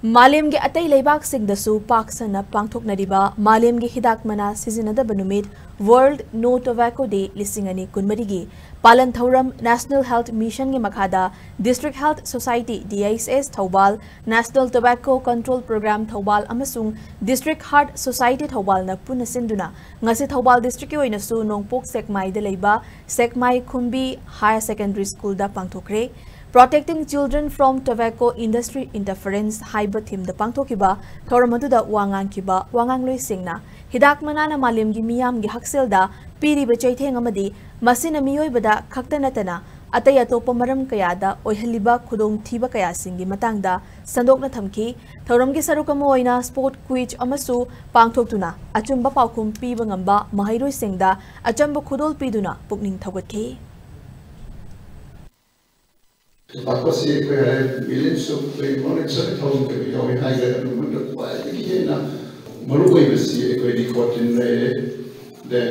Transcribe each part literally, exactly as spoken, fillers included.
ꯃꯥꯂꯦꯝꯒꯤ ꯑꯇꯩ ꯂꯩꯕꯥꯛꯁꯤꯡꯗꯁꯨ ꯄꯥꯛ ꯁꯟꯅ ꯄꯥꯡꯊꯣꯛꯅꯔꯤꯕ ꯃꯥꯂꯦꯝꯒꯤ ꯍꯤꯗꯥꯛ ꯃꯅꯥ ꯁꯤꯖꯤꯟꯅꯗꯕ ꯅꯨꯃꯤꯠ, World No Tobacco Day ꯂꯤꯁꯤꯡ ꯑꯅꯤ ꯀꯨꯟꯃꯔꯤꯒꯤ ꯄꯥꯂꯟ ꯊꯧꯔꯝ National Health Missionꯒꯤ ꯃꯈꯥꯗ District Health Society, D H S, Thoubal, National Tobacco Control Program Thoubal ꯑꯃꯁꯨꯡ District Heart Society ꯊꯧꯕꯥꯜꯅ ꯄꯨꯟꯅ ꯁꯤꯟꯗꯨꯅ ꯉꯁꯤ ꯊꯧꯕꯥꯜ districtꯀꯤ ꯑꯣꯏꯅꯁꯨ ꯅꯣꯡꯄꯣꯛ ꯁꯦꯛꯃꯥꯏꯗ ꯂꯩꯕ ꯁꯦꯛꯃꯥꯏ ꯈꯨꯝꯕꯤ Higher Secondary Schoolꯗ ꯄꯥꯡꯊꯣꯛꯈ꯭ꯔꯦ꯫ Protecting Children from Tobacco Industry Interference ꯍꯥꯏꯕ themeꯗ ꯄꯥꯡꯊꯣꯛꯈꯤꯕ ꯊꯧꯔꯝ ꯑꯗꯨꯗ ꯋꯥ ꯉꯥꯡꯈꯤꯕ ꯋꯥꯉꯥꯡꯂꯣꯏꯁꯤꯡꯅ ꯍꯤꯗꯥꯛ ꯃꯅꯥꯅ ꯃꯥꯂꯦꯝꯒꯤ ꯃꯤꯌꯥꯝꯒꯤ ꯍꯛꯁꯦꯜꯗ ꯄꯤꯔꯤꯕ ꯆꯩꯊꯦꯡ ꯑꯃꯗꯤ ꯃꯁꯤꯅ ꯃꯤꯑꯣꯏꯕꯗ ꯈꯛꯇ ꯅꯠꯇꯅ ꯑꯇꯩ ꯑꯇꯣꯞꯄ ꯃꯔꯝ ꯀꯌꯥꯗ ꯑꯣꯏꯍꯜꯂꯤꯕ ꯈꯨꯗꯣꯡꯊꯤꯕ ꯀꯌꯥꯁꯤꯡꯒꯤ ꯃꯇꯥꯡꯗ ꯁꯟꯗꯣꯛꯅ ꯊꯝꯈꯤ꯫ ꯊꯧꯔꯝꯒꯤ ꯁꯔꯨꯛ ꯑꯃ ꯑꯣꯏꯅ sport quiz ꯑꯃꯁꯨ ꯄꯥꯡꯊꯣꯛꯇꯨꯅ ꯑꯆꯨꯝꯕ ꯄꯥꯎꯈꯨꯝ ꯄꯤꯕ ꯉꯝꯕ ꯃꯍꯩꯔꯣꯏꯁꯤꯡꯗ ꯑꯆꯝꯕ ꯈꯨꯗꯣꯜ ꯄꯤꯗꯨꯅ ꯄꯨꯛꯅꯤꯡ ꯊꯧꯒꯠꯈꯤ꯫ ꯇꯣꯕꯥꯀꯣꯁꯤ ꯑꯩꯈꯣꯏ ꯍꯥꯏꯔꯦ ꯃꯤꯂꯤꯌꯟꯁ ꯑꯣꯐ ꯑꯩꯈꯣꯏ ꯃꯣꯔ ꯗꯦꯟ ꯁꯚꯦꯟ ꯊꯥꯎꯖꯟ ꯀꯩꯅꯣ ꯌꯥꯎꯋꯦ ꯍꯥꯏꯈ꯭ꯔꯦ꯫ ꯑꯗꯨ ꯃꯅꯨꯡꯗ ꯈ꯭ꯋꯥꯏꯗꯒꯤ ꯍꯦꯟꯅ ꯃꯔꯨ ꯑꯣꯏꯕꯁꯤ ꯑꯩꯈꯣꯏ nicotine ꯂꯩꯔꯦ, then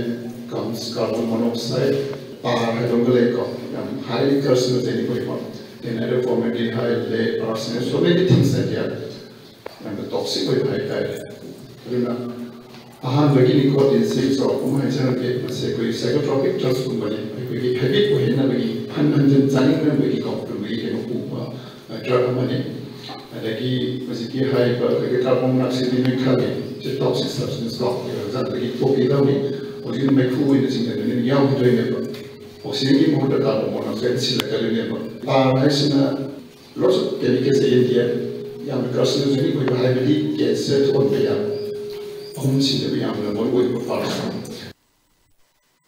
comes carbon monoxide, tar ꯍꯥꯏꯕ ꯑꯃꯒ ꯂꯩꯀꯣ, ꯌꯥꯝ highly carcinogenic ꯑꯣꯏꯕ, then other formaldehyde ꯂꯩ, arsenic, so many things that are ꯌꯥꯝꯅ toxic ꯑꯣꯏꯕ ꯍꯥꯏꯇꯥꯔꯦ꯫ ꯑꯗꯨꯅ ꯑꯍꯥꯟꯕꯒꯤ nicotineꯁꯤ ꯆꯥꯎꯔꯥꯛꯄ ꯑꯃ ꯍꯥꯏꯖꯔꯛꯀꯦ꯫ ꯃꯁꯤ ꯑꯩꯈꯣꯏ psychotropic drugsꯀꯨꯝꯕꯅꯤ, ꯑꯩꯈꯣꯏꯒꯤ habit ꯑꯣꯏꯍꯟꯅꯕꯒꯤ, ꯍꯟ ꯍꯟꯖꯤꯟ ꯆꯥꯅꯤꯡꯅꯕꯒꯤ ꯀꯣ, ꯑꯗꯨꯒꯤ ꯀꯩꯅꯣ ꯄꯨꯕ drug ꯑꯃꯅꯤ꯫ ꯑꯗꯒꯤ ꯍꯧꯖꯤꯛꯀꯤ ꯍꯥꯏꯔꯤꯕ ꯑꯩꯈꯣꯏꯒꯤ carbon monoxideꯗꯤ ꯅꯣꯏ ꯈꯪꯉꯦ, ꯁꯤ toxic substance ꯀꯣ, ꯑꯩꯈꯣꯏ ꯍꯛꯆꯥꯡꯗꯒꯤ ꯊꯣꯛꯈꯤꯗꯧꯅꯤ꯫ ꯍꯧꯖꯤꯛ ꯃꯩꯈꯨ ꯑꯣꯏꯅ ꯆꯤꯡꯗꯅ ꯌꯥꯎꯈꯤꯗꯣꯏꯅꯦꯕ꯫ Oxygenꯒꯤ ꯃꯍꯨꯠꯇ carbon monoxide ꯁꯤꯜꯂꯛꯀꯗꯣꯏꯅꯦꯕ꯫ Tar ꯍꯥꯏꯁꯤꯅ lots of chemicals in there, ꯌꯥꯝꯅ carcinogenic ꯑꯣꯏꯕ ꯍꯥꯏꯕꯗꯤ cancer ꯊꯣꯛꯍꯟꯕ ꯌꯥꯕ ꯑꯍꯨꯝꯁꯤꯅꯦꯕ ꯌꯥꯝꯅ ꯃꯔꯨ ꯑꯣꯏꯕ part꯫